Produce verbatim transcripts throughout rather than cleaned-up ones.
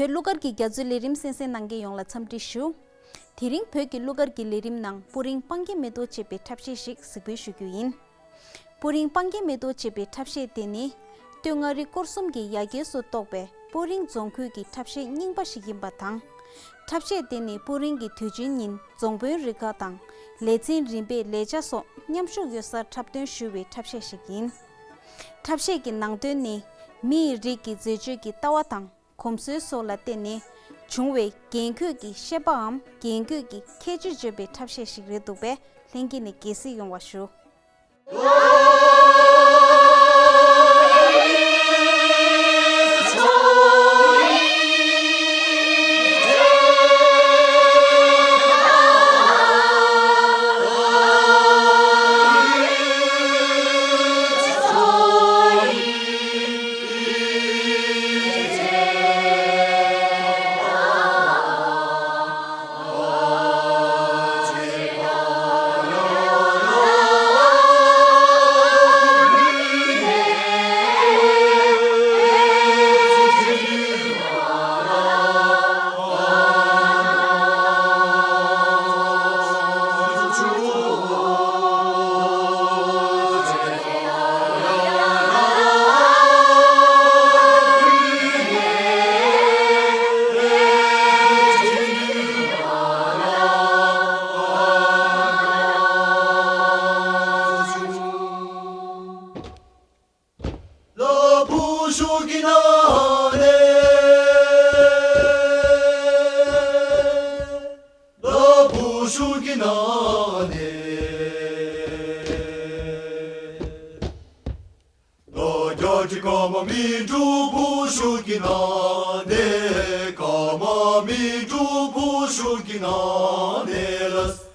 བོད་གླུ་གར་གྱི་རྒྱ་མཚོའི་ལས་རིམ་གསན་གཟིགས་གནང་མཁན་ཡོངས་ལ་འཚམས་འདྲི་ཞུ། དེ་རིང་བོད་ཀྱི་གླུ་གར་གྱི་ལས་རིམ་ནང་སྤུ་རིང་སྤང་སྐྱེས་མེ་ཏོག་ཅེས་པའི་འཁྲབ་གཞས་ཤིག་གཟིགས་འབུལ་ཞུ་རྒྱུ་ཡིན། སྤུ་རིང་སྤང་སྐྱེས་མེ་ཏོག་ཅེས་པའི་འཁྲབ་གཞས་དེ་ནི། སྟོད་མངའ་རིས་སྐོར་གསུམ་གྱི་ཡ་གྱལ་སུ་གཏོགས་པའི་སྤུ་རིང་རྫོང་ཁུལ་གྱི་འཁྲབ་གཞས་རྙིང་པ་ཞིག་ཡིན་པ་དང་། འཁྲབ་གཞས་དེ་ནི་སྤུ་རིང་གི་དུས་ཆེན་ཉིན་རྫོང་དཔོན་རིགས་ཁག་དང་། ལས་ཚན་རིམ་པའི་ལས་བྱ་སོགས་མཉམ་ཞུགས་ཡོད་སར་འཁྲབ་སྟོན་ཞུ་བའི་འཁྲབ་གཞས་ཤིག་ཡིན། འཁྲབ་གཞས་ཀྱི་ནང་དོན་ནི། མི་ཡི་རིགས་ཀྱི་མཛེས་དཔྱོད་ཀྱི་ལྟ་བ་དང་། གོམས་སྲོལ་སོགས་ལ་བརྟེན་ནས་བྱུང་བའི་རྒན་ཁོས་ཀྱི་བཤད་པའམ་རྒན་ཁོས་ཀྱི་ཁྱད་ཆོས་བརྗོད་པའི་འཁྲབ་གཞས་ཤིག་རེད་འདུག་པས། ལྷན་རྒྱས་ནས་དགྱེས་གཟིགས་ཡོང་བ་ཞུ། ལ་བུ་ཤུགས་ཀྱི་ནང་ནས། ལ་བུ་ཤུགས་ཀྱི་ནང་ནས། ལ་རྒྱ་ཁྲི་ཀ་མ་མི་འགྲུབ་བུ་ཤུགས་ཀྱི་ནང་ནས། ཀ་མ་མི་འགྲུབ་བུ་ཤུགས་ཀྱི་ནང་ནས་ལ།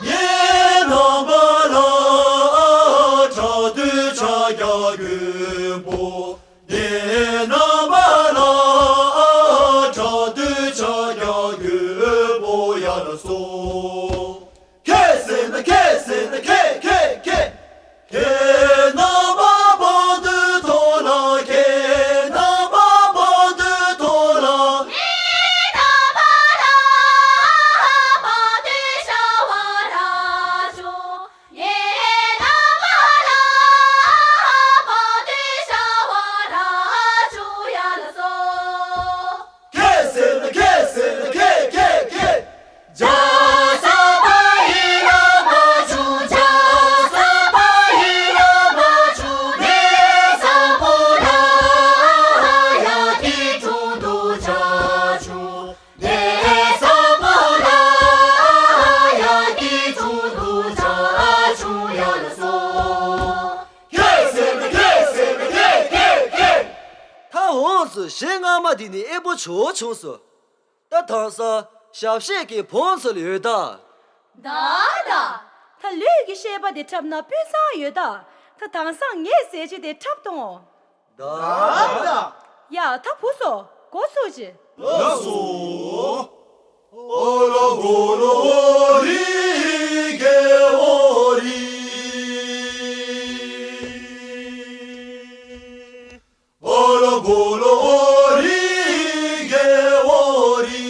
ངེད་རྣམ་པ་ལ་ཕྲག་དོན་ཕྱག་རྒྱ་མགོན་པོ། ངེད་རྣམ་པ་ལ་ཕྲག་དོན་ཕྱག་རྒྱ་མགོན་པོ་ཡར་སོང་། ཁྱེད་ཟེར་ན་ཁྱེད་ཟེར་ན་ཁྱེད་ཁྱེད་ཁྱེད། ཁྱེད་རྣམ་པ་བང་མཛོད་ཐོག་ལ། ཁྱེད་རྣམ་པ་བང་མཛོད་ཐོག་ལ། ངེད་རྣམ་པ་ལ་བང་མཛོད་ཤར་བ་ར་ཅོ། ངེད་རྣམ་པ་ལ་བང་མཛོད་ཤར་བ་ར་ཅོ་ཡར་སོང་། ཁྱེད་ཟེར་ན་ཁྱེད་ཟེར་ན་ཁྱེད་ཁྱེད་ཁྱེད། ཇ་ས་པ་ཧི་ལ་མ་ཆུ། ཇ་ས་པ་ཧི་ལ་མ་ཆུ། ནེ་ས་པོ་ལ་ཡ་ཏི་ཀྲུང་དུ་ཇ་ཆུ། ནེ་ས་པོ་ལ་ཡ་ཏི་ཀྲུང་དུ་ཇ་ཆུ་ཡར་སོང་། ཁྱེད་ཟེར་ན་ཁྱེད་ཟེར་ན་ཁྱེད་ཁྱེད་ཁྱེད། ད་འོངས་སུ་གཞས་སྔ་མ་འདི་ནི་ཨེ་པོ་ཇོ་བྱུང་སོང་། ད་དེང་སང་ཞབས་གཞས་ཀྱི་བོང་ཚོ་ལ་ཡོད་ད། ད་ད། ད་ལུས་ཀྱི་བཤད་པ་དེ་འཁྲབ་ན་སྤུས་གཙང་ཡོད་ད། ད་དེང་སང་ངས་ཟེར་གྱི་དེ་འཁྲབ་གཏོང་ངོ་། ད་ད། ཡ་ད་བུ་ཚོ་འགོ་ཚུགས་ཅིག་ལགས་སོ། ཨོ་ལོ་གོ་ལོ་ཨོ་རི་གེ་ཨོ་རི། ཨོ་ལོ་གོ་ལོ་ཨོ་རི་གེ་ཨོ་རི།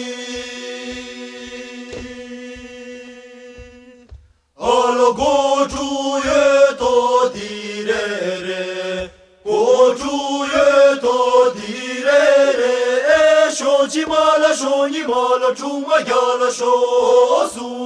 ཨོ་ལོ་གོ་ཀྲུ་ཡོད་དོ་དི་རེ་རེ། ཁྲོ་ཉི་མ་ལ་ཁྲུང་མ་རྒྱ་ལ་ཤོག་གསུང་